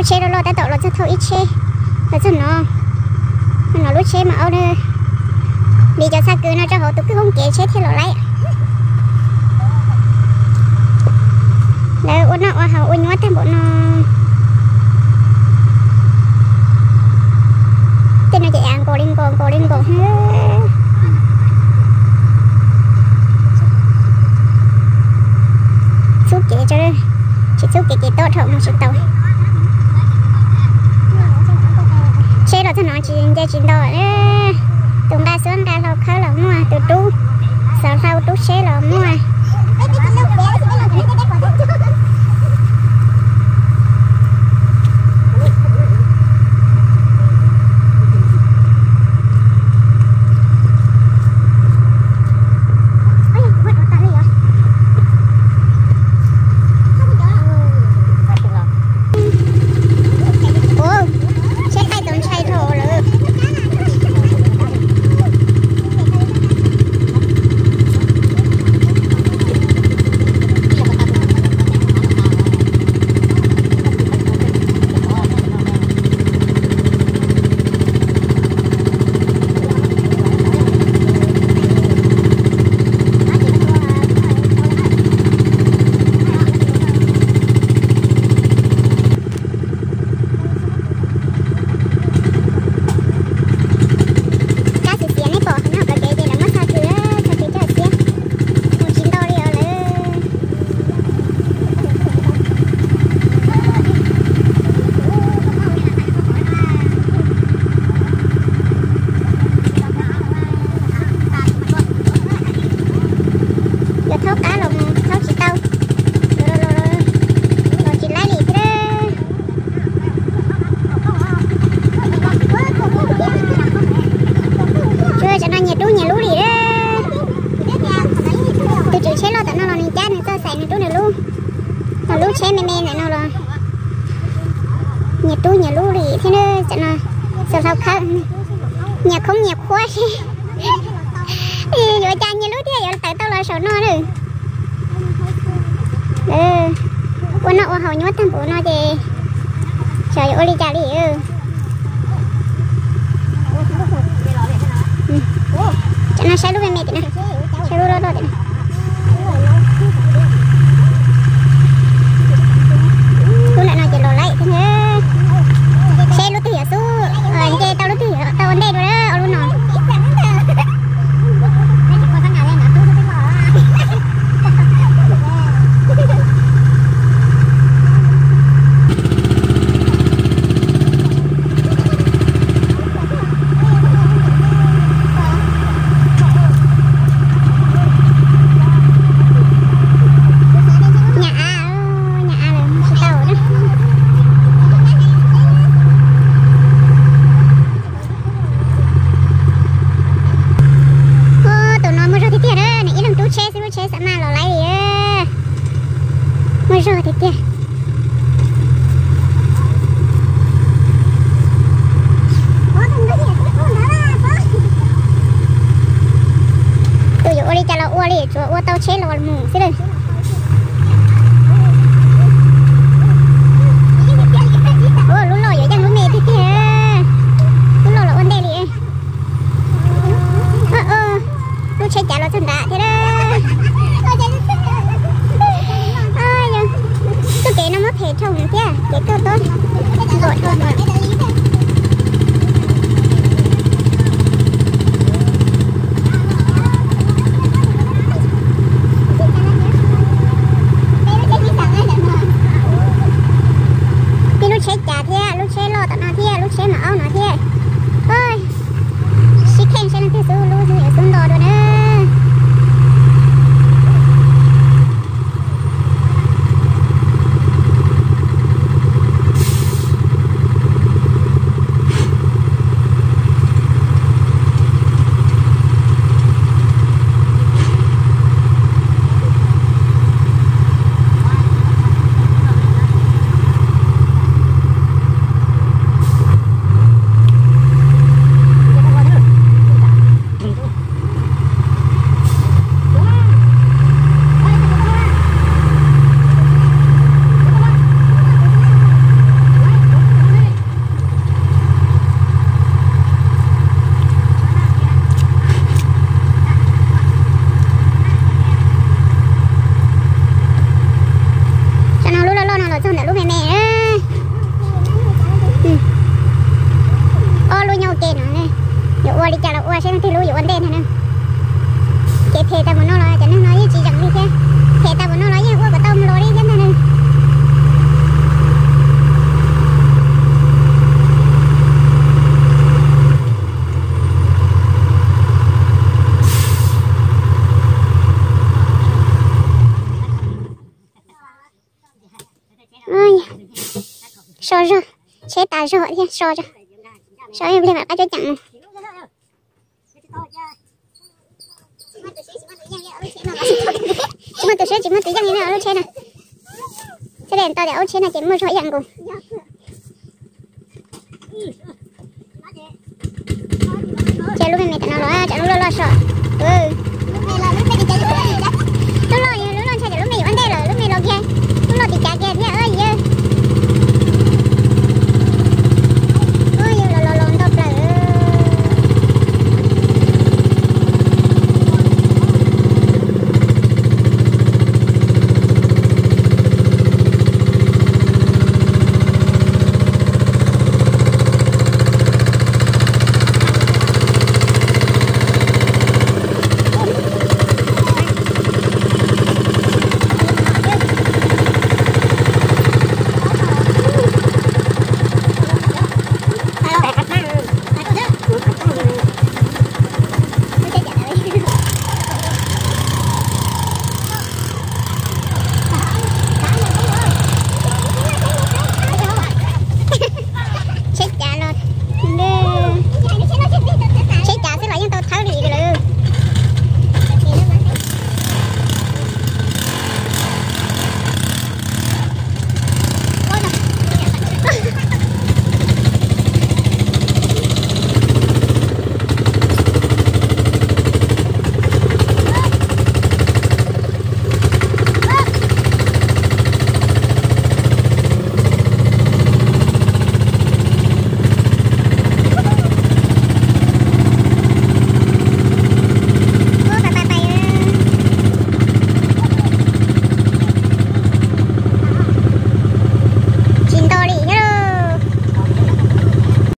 Tsheb loj loj tab tom los txog thauj ib tsheb, los txog no, no lub tsheb mas aub li cov txha kws no rau hauv tus kwj hoob kev tsheb thiaj los laib. Lawv ua noj ua haus ua nyuaj tag npaum no. Tej no ces av nkaus li nkaus nkaus li nkaus. Txhub kev, tsis txhub kev ces tob dhau mus tsis tau. Tsheb los txog no tsis nce tsis nto. Tus nqa xuab nqa hlau khawb los muaj, tus rub xov hlau rub tsheb los muaj. Ua, tsheb qaij tau ntshai dhau lawm. Kab xiav xiav nej pom qhov no plawv kev ces lawv muab txha kws, txha kws coj xiab, mus tsis nto li os lawm. Yuav thaub qab los mus thaub tsis tau, los tsis laib li thiab. Tsuas tam no nyias rub nyias lub li. Tus tswv tsheb loj tam no los nws cab nws txoj xais nws rub nws lub, lub tsheb me me ntawm no los nyias rub nyias lub li thiab. Tam no xov hlau khawb, nyias khoob nyias khuab seb yuav cas nyias lub thiaj yuav tawm tau los saum no na. Ua noj ua haus nyuaj tag npaum no ces xyov yuav ua li cas li. Tam no saib lub me me tim no, saib lub loj loj tim no. Lub ntawm no ces los laib thiab. Seb lub twg yuav xub nce tau, lub twg yuav tau ua ntej dua ob lub no. Nyam av, nyam av lawm tsis tau na. Tus no muaj zog tiag tiag na, nws ib leeg rub tsheb xwb lub tsheb xav maj los laib li. Muaj zog tiag tiag. Tus yuav ua li cas los ua li, tsuas ua tau tsheb los mus xwb lawm. Lub loj yuav yeej lub me tiag tiag. Lub loj los ua ntej li. Lub tsheb cav los txog nrad thiab. Txoj kev no muab phem dhau thiab, kev tuaj tob npam dhau. Tib lub tsheb cav thiab, lub tsheb loj tom no thiab, lub tsheb mam aub no thiab. Sib kheej saib leej twg xub lub xwb yuav xub nto dua na. So zog, tsheb tas zog thiab so, so ib pliag mam qab cuab ceem mus. Tsis muaj tus swb tsis muaj tus yeej li lub tsheb na. Thiaj li tau tias lub tsheb no ces muaj zog ib yam nkaus. Ces lub me me tam no los tsam lub loj loj so.